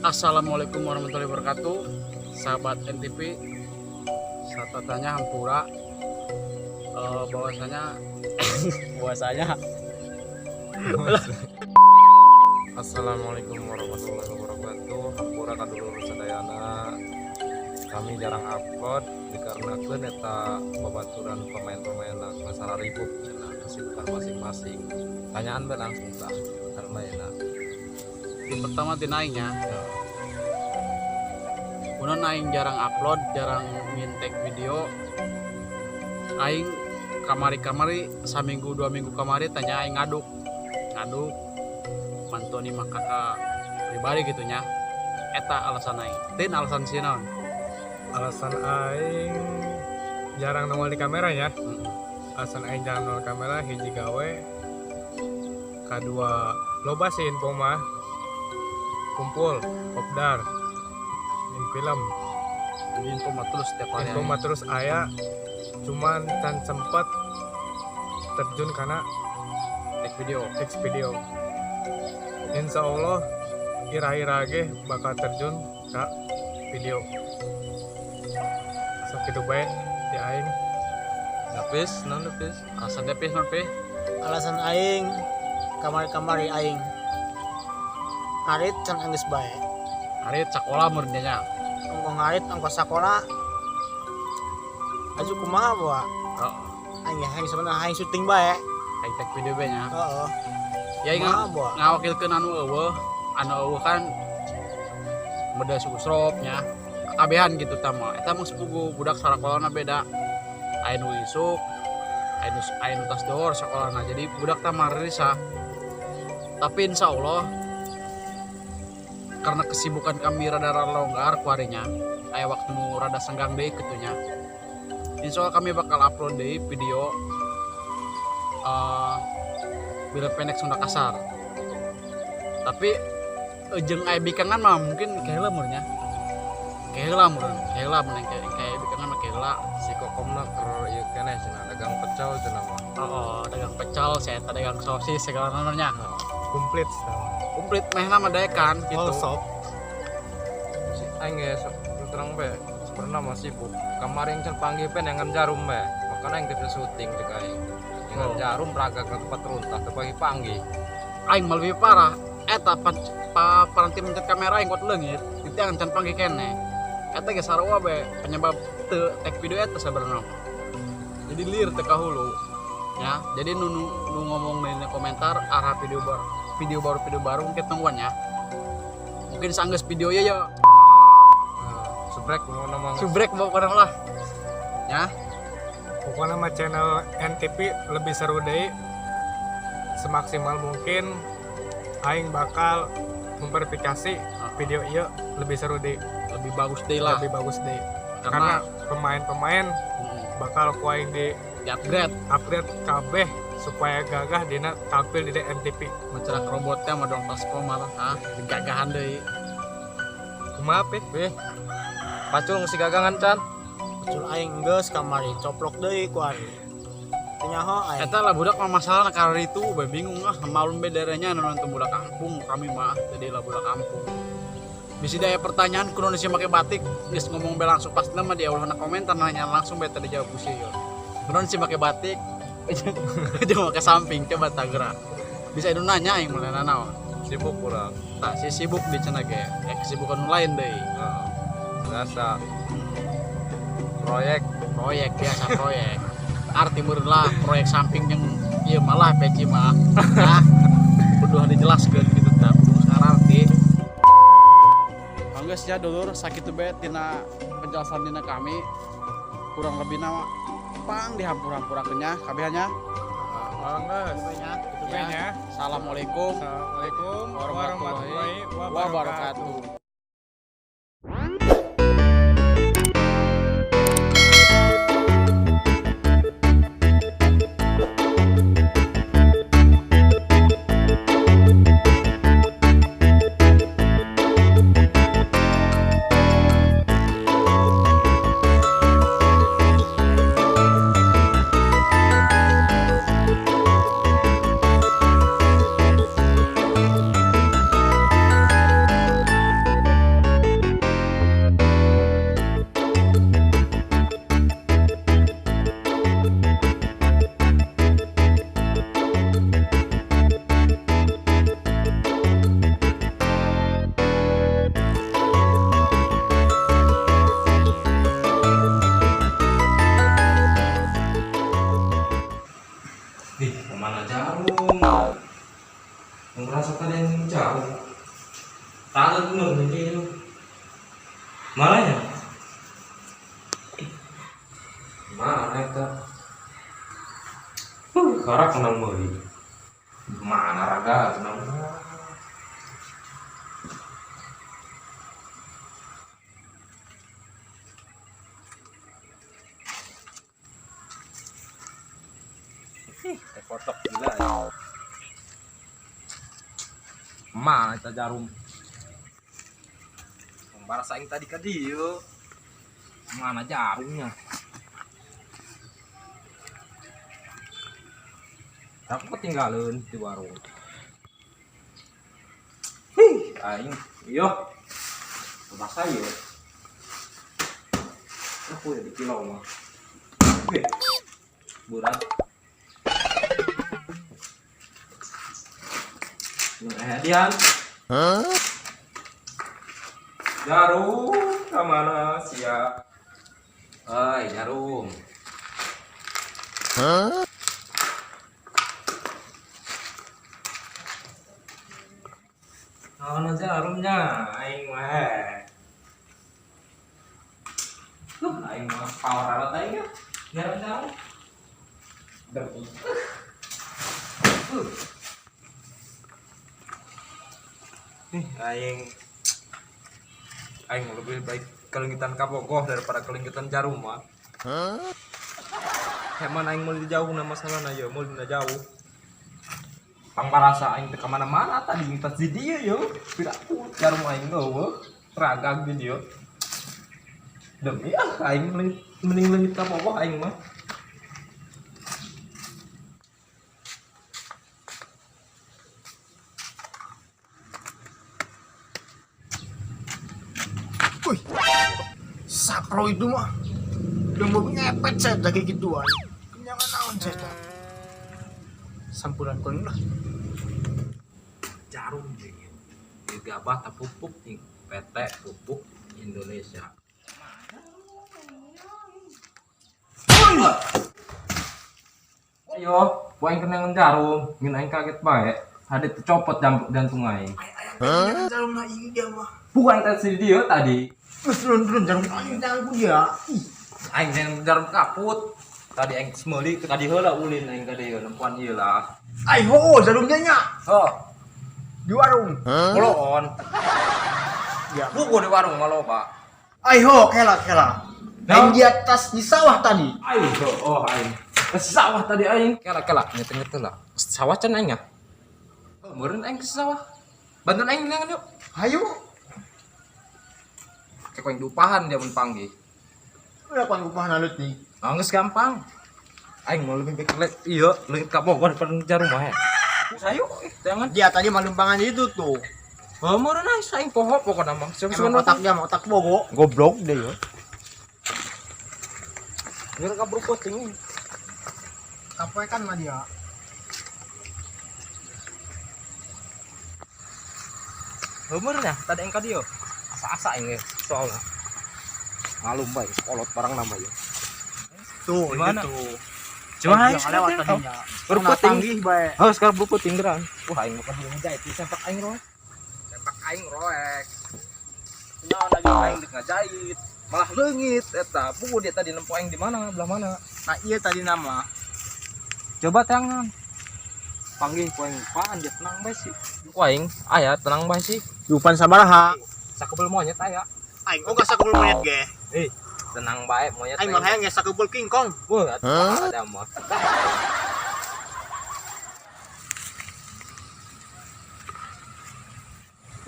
Assalamualaikum warahmatullahi wabarakatuh, sahabat NTV. Satatanya hampura, bahwasanya bahwasanya Assalamualaikum warahmatullahi wabarakatuh. Hampura ka dulur sadayana. Kami jarang upload dikarenakan eta babaturan pemain-pemain masalah ribut cenah, kesibukan masing-masing. Tanyaan be langsung tah karena enak. Di pertama tina aing nya. Kunaon aing jarang upload, jarang ngintek video? Aing kamari-kamari, saminggu 2 minggu kamari, tanya aing ngaduk ngaduk mantoni mah kakak pribadi gitu nya. Eta alasan aing. Tin, alasan si naon? Alasan aing jarang nongol di kamera ya. Alasan aing jarang nongol di kamera, hiji gawe, kedua loba sih info mah, kumpul kopdar in film. Jadi info mah terus tiap hari. Info mah terus aya, cuman can sempet terjun karena take video. Take video. Insya Allah ira-ira ge bakal terjun ke video. Sakitu bae di aing. Dapis, non dapis. Alasan depis non pe? Alasan aing, kamari-kamari aing ngarit can anggeus bae. Hari sekolah meureun nya. Ongkoh ngarit, ongkoh sakola, aju kumaha bawa. Aing aing sebenarnya aing syuting bae. Aing take video bae nya. Heeh. Ya aing kumaha bawa. Ngawakilkeun anu euweuh, anu euweuh kan beda suku srop nya. Kabehan gitu tah mah. Eta mah sepugu budak sarakolana beda. Aya nu isuk, aya nu tas dohor sakolana. Jadi budak tah mah risah. Tapi insya Allah karena kesibukan kami rada longgar kuarinya, aya waktu nu rada senggang deui kitu nya. Insya Allah kami bakal upload deui video bila pendek Sunda kasar. Tapi jeung aya bikangan mah mungkin keheula meureun nya. Keheula meureun, keheula mun kayak bikangan mah keheula. Si kokomna keur ieu keneh cenah, dagang pecel cenah mah. Oh, dagang pecel, saya dagang sosis segala namanya. Komplit sama. Komplit mehna mah daekan gitu. All shop. Si aing ge sok terus terang be sebenarnya mah sibuk. Kemarin can panggil pe dengan jarum be. Makanya aing teu bisa syuting cek aing. Dengan jarum raga ke tempat runtah teu panggil-panggil. Aing mah lebih parah. Eta pa paranti mencet kamera aing kuat leungit, ditiangan can panggil keneh. Eta ge sarua be penyebab teu take video eta sabenerna. Jadi lir teu kahulu. Ya, jadi nu ngomong di komentar arah video baru, video baru, video baru mungkin tungguan ya. Mungkin sanggeus video ya ya. Nah, subrek mau nama. Subrek bawa kurang lah. Ya. Pokoknya mah channel NTP lebih seru deh. Semaksimal mungkin aing bakal memverifikasi video iya lebih seru deh. Lebih bagus deh lah. Lebih bagus deh. Karena, Karena pemain-pemain bakal ku aing di di upgrade, upgrade kabeh supaya gagah dina tampil di NTP. Mencerak robotnya mah dong tas koma lah, ah, gagahan deui. Kumaha pe? Beh. Pacul ngisi gagangan can. Pacul aing geus kamari coplok deui ku aing, teu nyaho aing. Eta lah budak mah masalah karena itu be bingung ah, malum be daerahnya nonton budak kampung, kami mah jadi lah budak kampung. Bisa daya pertanyaan kudu sih make batik, geus ngomong be langsung pas mah dia ulah komentar nanya langsung be tadi jawab ku sih. Kudu sih make batik jeung make samping coba tagerak. Bisa itu nanya aing mulai nanaon. Sibuk kurang. Tah si sibuk di cenah ge, kesibukan nu lain deui. Heeh. Biasa. Proyek. Proyek biasa, proyek arti meureun lah proyek samping yang ieu malah peci mah. Nah, kudu dijelaskeun gitu tah, kudu ngararti. Geus ya dulur, sakitu bae tina penjelasan dina kami. Kurang lebih nama pang dihampur-hampurakeun nya kabehannya. Oh, geus. Itu bae nya. Assalamualaikum Assalamualaikum warahmatullahi warahmatullahi wabarakatuh. Wabarakatuh. Nah, bener ini. Mana ya? Mana eta? Karak menang meuli. Mana raga tenang. Ih, teh kotok gila ya. Mana eta jarum? Baras aing tadi ka dieu. Mana jarumnya? Aku ketinggalan di warung. Hih, aing, iyo. Basah ieu. Aku ya di kilo mah. Wih, berat. Dian. Jarum kemana sia? Oi, jarum. Naon jarumnya? Aing mah. Aing mah power alat aing ya. Jarum jarum. Demi. Nih, aing aing lebih baik kelenggitan kabogoh daripada kelenggitan jarum mah. Heman aing mau jauh na masalahna ye, mau dina jauh. Pangparasa aing teu ka mana-mana tadi tas di dieu yo. Piraku jarum aing eueuh, ragag di dieu. Demi ah aing mending leungit kabogoh aing mah. Wih, sapro itu mah. Udah mau ngepet saya kayak gituan. Kenyangan naon saya tak. Sampuran kon lah. Jarum jeung ieu gabah tak pupuk ting PT Pupuk Indonesia. Ayo, gua aing kenangan jarum, ngin aing kaget bae. Hade tercopot jantung aing. Hah? Jarum lah ini dia mah. Bukan tadi dia tadi. Terus turun jarum aing jangan ku dia. Ih, Aing yang jarum kaput. Tadi aing semeuli tadi heula ulin aing ka dieu nempuan ieu lah. Ai ho jarumnya nya Oh, di warung. koloon. Ya. Buku di warung mah loba. Ai ho kela kela. Nah. Aing di atas di sawah tadi. Aing oh aing. Ke sawah tadi aing. Kela kela nyete-nyete lah. Sawah can aing ya. Oh, meureun aing ke sawah. Bantuan aing neangan yuk. Hayu. Cek aing diupahan dia mun panggih. Udah pan upah nalut nih. Ah, geus gampang. Aing mau lebih baik let iya leungit ka Bogor daripada jarum mah. Sayu jangan. Dia tadi malumpangan itu tuh. Oh, meureun aing saing poho pokona mah. Emang otaknya mah otak bogo. Goblok deh yo. Biar kabur puting. Apa kan mah dia. Meureun ya tadi aing ka dieu. Asa-asa aing ge soalnya. Malum bae kolot barang nama ya. Tuh, Di mana? itu tuh. Cuma Aing lewat tadinya. Berputing. Panggih bae. Oh, sekarang berputing geran. Wah, aing bukan dia ngejahit, sempak aing roek. Sempak aing roek. Nah, lagi aing dek ngajahit. Malah leungit eta. Buku dia tadi nempo aing di mana, belah mana. Nah, iya tadi nama. Coba tangan. Panggih ku aing, pan dia tenang bae sih. Ku aing aya tenang bae sih. Dupan sabaraha. Sakebel monyet aya. Aing ogah sakebul monyet ge. Eh, tenang bae monyet. Aing mah hayang ge sakebul King Kong. Wah, ada mah.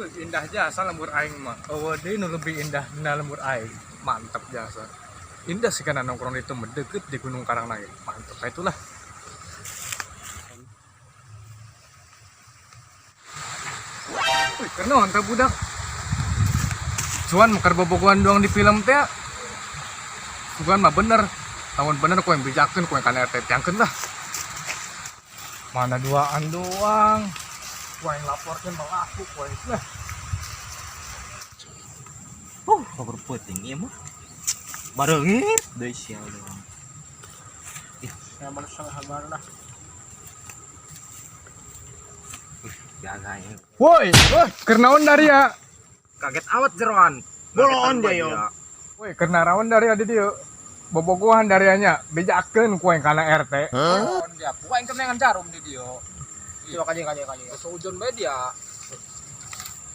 Wih, indah jasa lembur aing mah. Eueuh deui nu lebih indah dina lembur aing. Mantap jasa. Indah sih karena nongkrong itu mendeket di Gunung Karang lagi. Mantap kayak itulah. Wih, karena teh budak. Cuan mekar bobogohan doang di film teh. Bukan mah bener. Tahun bener ku yang bijakeun ku yang kana RT tiangkeun lah. Mana duaan doang. Ku yang laporkeun malah aku ku yang lah. Kabar puting ieu mah. Bareungit deui sial doang. Ya baru sabar lah. Jaga aing. Woi, woi, kernaon dari ya? Kaget amat jeroan. Bolon dia yo. Woi, kena rawan dari adi dieu. Bobogohan dari nya bejakeun ku aing kana RT. Bolon dia. Ku aing kenangan jarum di dia. Coba kaje kaje kaje. Seujon bae dia.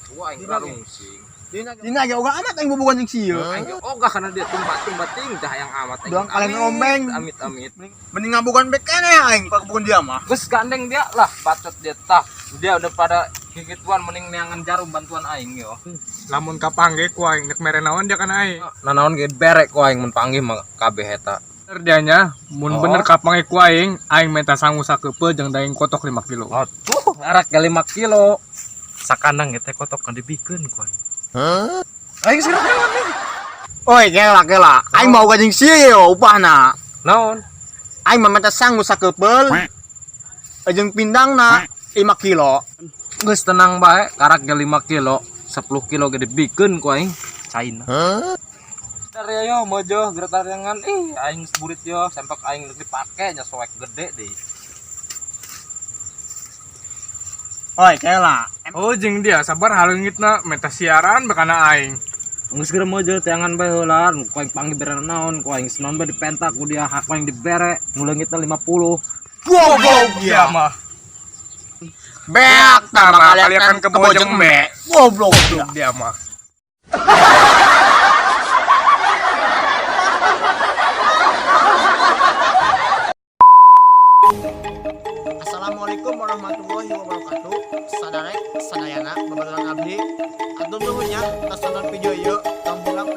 Ku aing rarungsing. Dina ge ogah amat aing bobogohan jeung sieu. Aing ge ogah karena dia tumbat-tumbat ting dah yang amat aing. Doang kaleng rombeng. Amit amit. Mending ngabogohan bek keneh aing pakabogohan dia mah. Geus gandeng dia lah, bacot dia tah. Dia udah pada gigituan mending neangan jarum bantuan aing yo. Lamun kapanggih ku aing nek mere naon dia kana aing. Nanaon ge berek ku aing mun panggih mah kabeh eta. Bener dianya, mun Oh. bener kapanggih ku aing, aing minta sangu sakeupeuh jeung daging kotok 5 kilo. Atuh, arak ge 5 kilo. Sakandang ge teh kotok kan dibikeun ku aing. Aing sirah naon nih? Oi, gela gela. Aing mau jeung sieu yo upahna. Naon? Aing mah minta sangu sakeupeuh. Jeung pindangna 5 kilo. Geus tenang bae, karak ge 5 kilo, 10 kilo ge dibikeun ku aing. Caina. Dari yo mojo geretarangan ih aing burit yo sempak aing dipake nya soek gede deh. Oi, gela. Oh, jeung dia sabar haleungitna minta siaran bekana aing. Geus geura mojo teangan bae heula, ku aing panggil bere naon, ku aing senon bae dipentak ku dia hak aing dibere, nu leungitna 50. Goblok Dia dia. mah. Beak Tah, tah kalian kebo jeung me. Goblok dia. Dia mah. Assalamualaikum warahmatullahi wabarakatuh. Sadarek, sadayana, babaturan abdi. Atur nuhun nya, tos nonton video ieu. Tong hilap